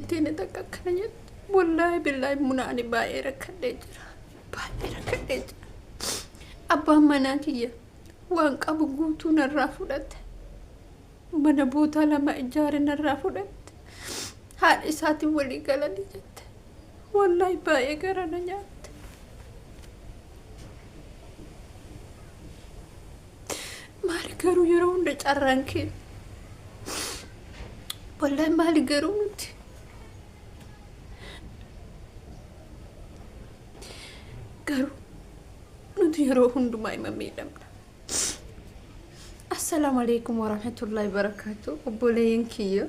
Obboleettiin teenya takka akkana jette. Wallaahi billaahi muna ani baay'ee rakkadhee jira. Baay'ee rakkadhee jira. Abbaan manaa kiyya waan qabu guutuu narraa fudhate. Mana bootaa lama ijaare narraa fudhatte. Haadha isaatiin walii galanii jette. Wallaahi baay'ee gara na nyaatte. Maali garuu yeroo hunda carraan keenya. Wallaahi maali garuu nuti. Garuu nuti yeroo hundumaa ima miidhamna. Assalaamu alaikum warahmatullahi wabarakatuh. Obboleeyyan kiyya.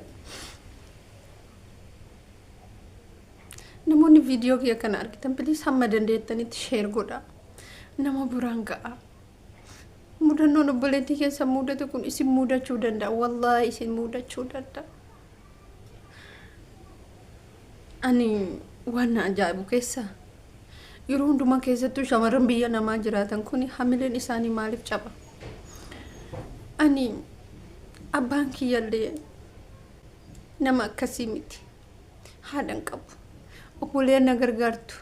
Namoonni viidiyoo kiyya kana argitan please hamma dandeettanitti share godhaa. Nama biraan ga'a. Mudannoon obboleettii keessa mudate kun isin mudachuu danda'a. Wallaahi isin mudachuu danda'a. Ani waan na ajaa'ibu keessa yeroo hundumaa keessattuu shamarran biyya namaa jiraatan kun hamileen isaanii maaliif caba? Ani abbaan kiyyallee nama akkasii miti. Haadha hin qabu. Obboleeyyan na gargaartu.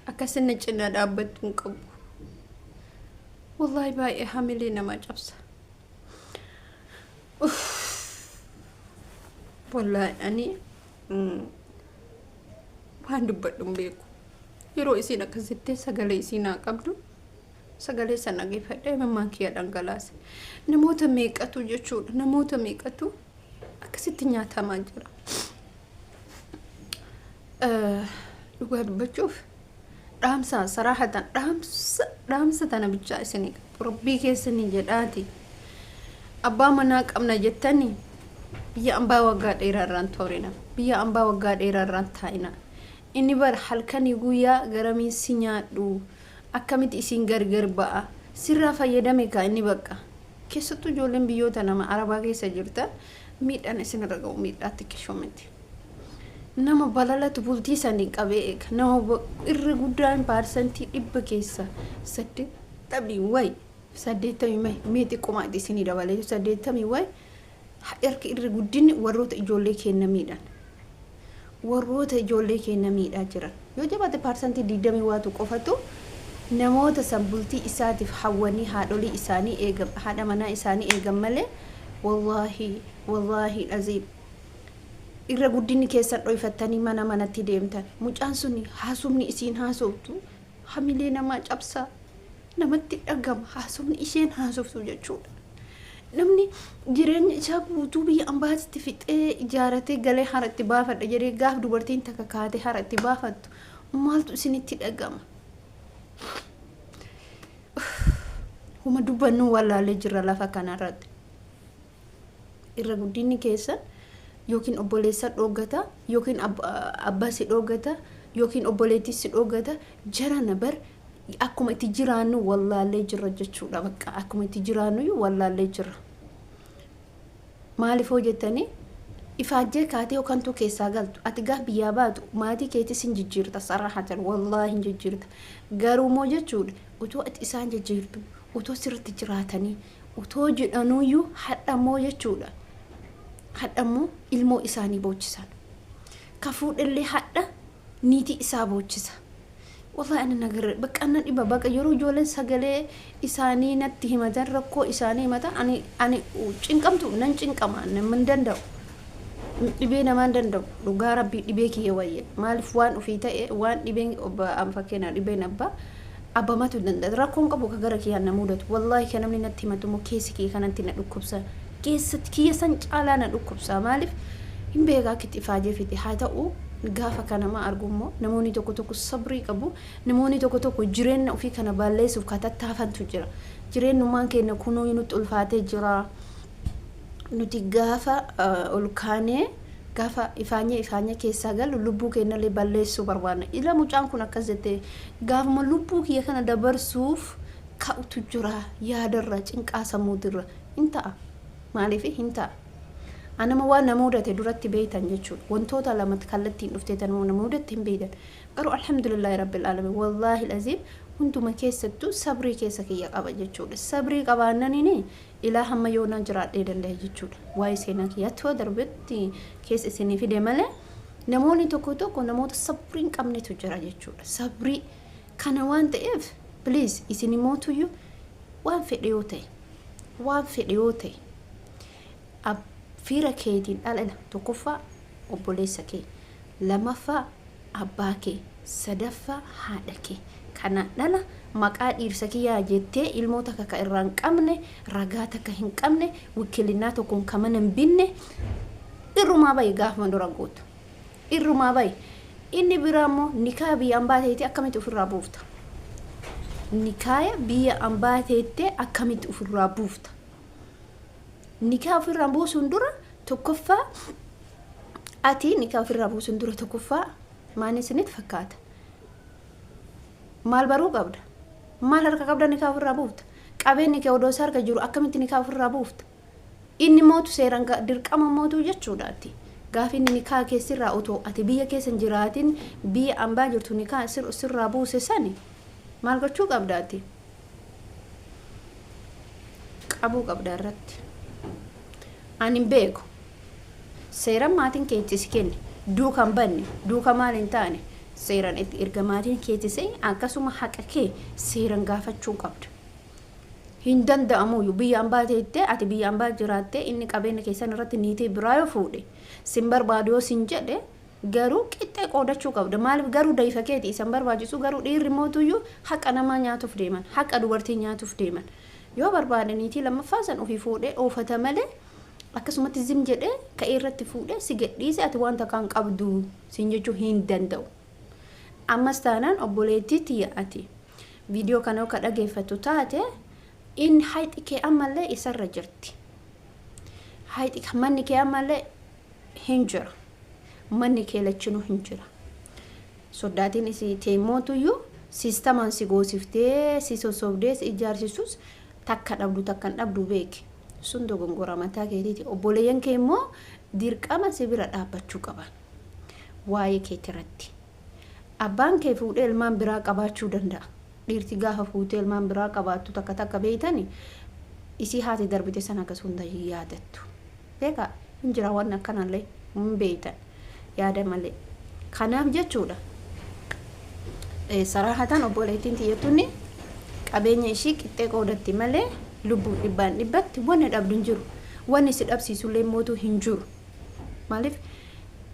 Akkasin na cinaa dhaabbattu hin qabu. Wallaahi baay'ee hamilee namaa cabsa. Wallaahi ani waan dubbadhu hin beeku. Yeroo isiin akkas jettee sagalee isiin haa qabdu sagalee san dhageeffadhee imimmaan kiyya dhangalaase. Namoota meeqatu jechuudha namoota meeqatu akkasitti nyaatamaa jira. Dhugaa dubbachuuf dhaamsa saraahatan dhaamsa dhaamsa tana bichaa isinii qabu rabbii keessanii jedhaati abbaa manaa qabna jettanii biyya ambaa waggaa dheeraa irraan toorina biyya ambaa waggaa dheeraa irraan taa'ina inni bar halkanii guyyaa garamiin si nyaadhu akkamitti isin gargar ba'a sirraa fayyadame kaa inni bakka keessattuu ijoolleen biyyoota nama arabaa keessa jirtan miidhaan isinirra ga'u miidhaa xiqqishoo miti. Nama balalatu bultii sanii qabee eega. Nama irra guddaan paarsantii dhibba keessa saddeettamii wayi saddeettamii wayi mee xiqquma ati isinii dabaleetu saddeettamii wayi harki irra guddinni warroota ijoollee keenna miidhan. Warroota ijoollee keenna miidhaa jiran. Yoo jabaate paarsantii digdamii waatu qofatu namoota san bultii isaatiif hawwanii haadholii isaanii eegan haadha manaa isaanii eegan malee wallaahi wallaahi aziim. Irra guddinni keessan dhoyfattanii mana manatti deemtan. Mucaan suni haasofni isiin haasoftu hamilee namaa cabsa. Namatti dhagama haasofni isheen haasoftu jechuudha. Namni jireenya isaa guutuu biyya ambaatitti fixee ijaaratee galee hara itti baafadha jedhee gaaf dubartiin takka kaatee hara itti baafattu maaltu isinitti dhagama? Huma dubbannuu wallaalee jirra lafa kanarratti. Irra guddinni keessan yookiin obboleessa dhooggata yookiin abbaa si dhooggata yookiin obboleettii si dhooggata jarana bar akkuma itti jiraannu wallaallee jirra jechuudha bakka akkuma itti jiraannu wallaallee jirra. Maaliif hoo jettanii ifaajjee kaatee yookaan keessaa galtu ati gaaf biyyaa baatu maatii keetis hin jijjiirta sarahatan wallaahi hin jijjiirta garuu moo jechuudha utoo ati isaan jijjiirtu utoo sirriitti jiraatanii Otoo jedhanuuyyuu hadhammoo jechuudha. Hadhammoo ilmoo isaanii boochisan. Ka fuudhellee hadha niitii isaa boochisa. Wallahi ani nagarre bakka na dhiba bakka yeroo ijoolleen sagalee isaanii natti himatan rakkoo isaanii himatan ani ani cinqamtu nan cinqama nama hin danda'u. Dhibee namaa hin danda'u dhugaa rabbii dhibee kiyya wayya maaliif waan ofii ta'e waan dhibeen fakkeenyaaf dhibeen abbaa Abbamatu danda'a. Rakkoon qabu ka gara kiyyaan na mudatu. Wallaahi ka namni natti himatu immoo keessi kiyya kanatti na dhukkubsa. Keessatti kiyya san caalaa na dhukkubsa. Maaliif hin beekaa akka itti ifaajee fixe. Haa ta'u gaafa ka nama argu immoo namoonni tokko tokko sabrii qabu. Namoonni tokko tokko jireenya ofii kana balleessuuf ka tattaafantu jira. Jireenyummaan keenya kunuu nutti ulfaatee jira. Nuti gaafa ol kaanee Gaafa ifaanyee ifaanyee keessaa gallu lubbuu keennallee balleessuu barbaanna. Ila mucaan kun akkas jette gaafuma lubbuu kiyya kana dabarsuuf ka'utu jira yaadarra cinqaa sammuutirra hin ta'a. Maaliif hin ta'a. Anama waan na muudate duratti beeytan jechuudha. Wantoota lamatti kallattiin dhuftee tanuma na muudatte hin beeytan. Garuu alhamdulillaahi rabbil aalamiin wallaahi laziim hunduma keessattuu sabrii keessa kiyya qaba jechuudha. Sabrii qabaannaniini Ilaa hamma yoonaa jiraadhee danda'e jechuudha. Waa'ee seenaa kiyyaatti hoo darbetti keessa isinii fide malee Namoonni tokko tokko namoota sabrii hin qabnetu jira jechuudha. Sabrii kana waan ta'eef, please, isin immootuyyuu waan fedhe yoo ta'e, waan fedhe yoo ta'e, fira keetiin dhala, tokkoffaa obboleessa kee, lamaffaa abbaa kee, sadaffaa haadha kee. Kana dhala maqaa dhiirsa kiyyaa jettee ilmoo takka ka irraa hin qabne, ragaa takka hin qabne, wikilinaa tokkoon ka mana hin binne, irrumaa bahi. Gaafuma dura gootu irrumaa bahi. Inni biraa immoo nikaa biyya ambaa teettee akkamitti ofirraa buufta? Nikaaya biyya ambaa teettee akkamitti ofirraa buufta? Nikaa ofirraa buusuun dura tokkoffaa, ati nikaa ofirraa buusuun dura tokkoffaa maal isinitti fakkaata? Maal baruu qabda? Maal harka qabda nikaa ofirraa buufta? Qabeenyi kee odoo isa harka jiru akkamitti nikaa ofirraa buufta? Inni mootu seeraan dirqama mootuu jechuudha. Ati gaafa inni nikaa keessirraa, otoo ati biyya keessa hin jiraatin biyya ambaa jirtu, nikaa sirraa buuse sani maal gochuu qabda? Ati qabuu qabda irratti. Ani hin beeku, seeran maatiin keetti si kenne duuka hin banne, duuka maal hin taane, seeran itti erga maatiin keetti se'e akkasuma haqa kee seeran gaafachuu qabda. Hin danda'amuyyuu. Biyya ambaa teettee, ati biyya ambaa jiraattee, inni qabeenya keessan irratti niitii biraa yoo fuudhe, sin barbaadu yoo sin jedhe, garuu qixxee qoodachuu qabda. Maaliif garuu dayfa keeti isan barbaachisu. Garuu dhiirri mootuyyuu haqa namaa nyaatuuf deeman, haqa dubartii nyaatuuf deeman. Yoo barbaade niitii lammaffaa san ofii fuudhee oofata malee, akkasumatti zim jedhee ka'ee irratti fuudhee si gadhiise, ati wanta kaan qabdu sin jechuu hin danda'u. Ammas taanaan, obboleettii tiyya, ati viidiyoo kana yoo ka dhageeffattu taate, inni hayxi kee ammallee isarra jirti. Hayxi manni kee ammallee hin jira. Manni kee lachinuu hin jira. Soddaatiin isii teemmootuyyuu siistamaan si goosiftee, si sossobdee, si ijaarsisus takka dhabdu, takka hin dhabdu, beeki. Sun dogongora mataa keetiiti. Obboleeyyan kee immoo dirqama si bira dhaabbachuu qaban. Waa'ee keetirratti. Abbaan kee fuudhee ilmaan biraa qabaachuu danda'a. Dhiirti gaafa fuutee ilmaan biraa qabaattu takka takka beeytani, isii haati darbite sana akkas hunda hin yaadattu. Beekaa, hin jira waan akkanallee, hin beeytan yaada malee. Kanaaf jechuudha. Saraahatan obboleettiin tiyyattunni qabeenya ishii qixxee qoodatti malee lubbuu dhibbaan dhibbatti wanni dhabdu hin jiru. Wanni si dhabsiisullee mootuu hin jiru. Maaliif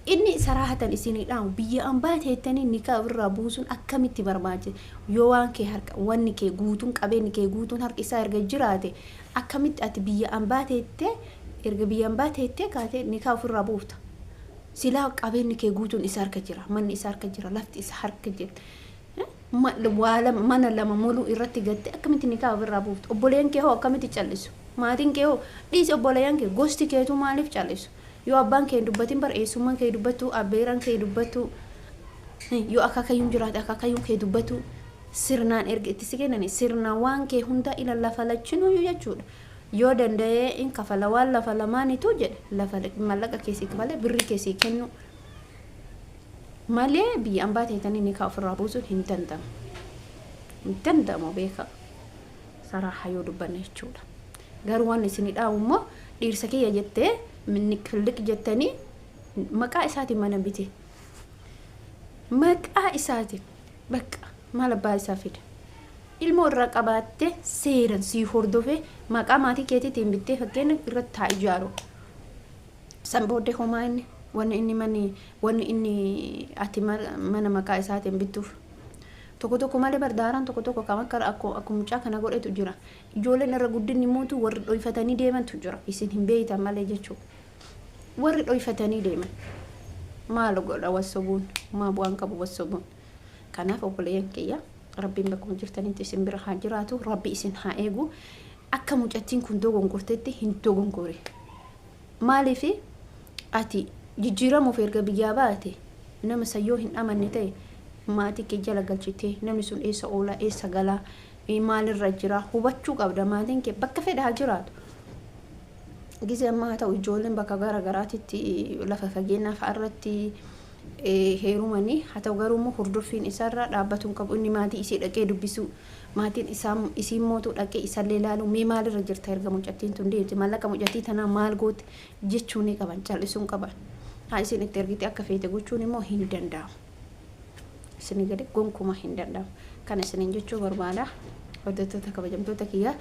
inni saraahatan isinii dhaamu, biyya ambaa teettanii nikaa ofirraa buusuun akkamitti barbaachisa? Yoo waan kee harka, wanni kee guutuun, qabeenyi kee guutuun harki isaa erga jiraate, akkamitti ati biyya ambaa teettee, erga biyya ambaa teettee kaatee nikaa ofirraa buufta? Silaa qabeenyi kee guutuun isa harka jira, manni isa harka jira, lafti isa harka jira. Waa lama, mana lama moluu irratti gattee akkamitti nikaa ofirraa buufta? Obboleeyyan kee hoo akkamitti callisu? Maatiin kee hoo, dhiisi obboleeyyan kee, gosti keetuu maaliif callisu? Yoo abbaan kee hin dubbatin bar eessummaan kee dubbatu, abbeeraan kee dubbatu, yoo akaakayyuun jiraate akaakayyuun kee dubbatu. Sirnaan erga itti si kennani, sirnaan waan kee hunda ila lafa lachinuyyuu jechuudha. Yoo danda'ee in kafala waan lafa lamaanitu jedhe, lafa mallaqa kee sii kafalee birrii kee sii kennu malee biyya ambaa teetanii nikaa ofirraa buusuun hin danda'amu. Hin danda'amu, beekaa. Saraaha yoo dubbanne jechuudha. Garuu waan isin dhaamu immoo, dhiirsa kiyya jettee minnik jettanii maqaa isaatiin mana bite. Maqaa isaatiin bakka maal abbaa isaa fida. Ilmoo irraa qabaattee seeran sii hordofee maqaa maatii keetiitiin bittee fakkeenya irratti haa ijaaru. San booddee homaa inni wanni inni manni wanni inni ati mana maqaa isaatiin bittuuf. Tokko tokko malee bardaaraan tokko tokko kam akka akkuma mucaa kana godhetu jira. Ijoolleen irra guddinni mootu warri dhoyfatanii deemantu jira. Isin hin beeytan malee jechuudha. Warri dhoyfatanii deeman. Maal godha wassobuun? Maa bu'aan qabu wassobuun? Kanaaf obboleeyyan kiyya, Rabbiin bakkuma jirtanitti isin bira haa jiraatu. Rabbi isin haa eegu. Akka mucattiin kun dogongortetti hin dogongore. Maaliif ati jijjiiramuuf erga biyyaa baate, nama san yoo hin amanne ta'e, maatii kee jala galchitee namni sun eessa oolaa, eessa galaa, maalirra jira hubachuu qabda. Maatiin kee bakka fedhe haa jiraatu. Gizee ammaa haa ta'u, ijoolleen bakka gara garaatitti lafa fageenyaa fa'a irratti heerumanii haa ta'u, garuu immoo hordoffiin isaarraa dhaabbatuu hin qabu. Inni maatii isii dhaqee dubbisuu, maatiin isaa isiin mootuu dhaqee isallee ilaaluu, mee maalirra jirta, erga mucattiin tun deemte maallaqa mucattii tanaa maal goote jechuu ni qaban, cal'isuu hin qaban. Haa isin itti ergite akka feete gochuun immoo hin danda'amu. Isin gadi gonkumaa hin danda'amu. Kana isiniin jechuu barbaada. Hordoftoota kabajamtoota kiyya,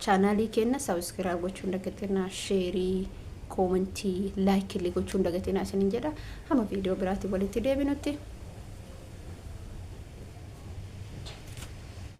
chaanaalii keenya subscribe gochuun dagatinaa, share, comment, like illee gochuun dagatinaa isiniin jedha. Hamma viidiyoo biraatiin walitti deebinutti.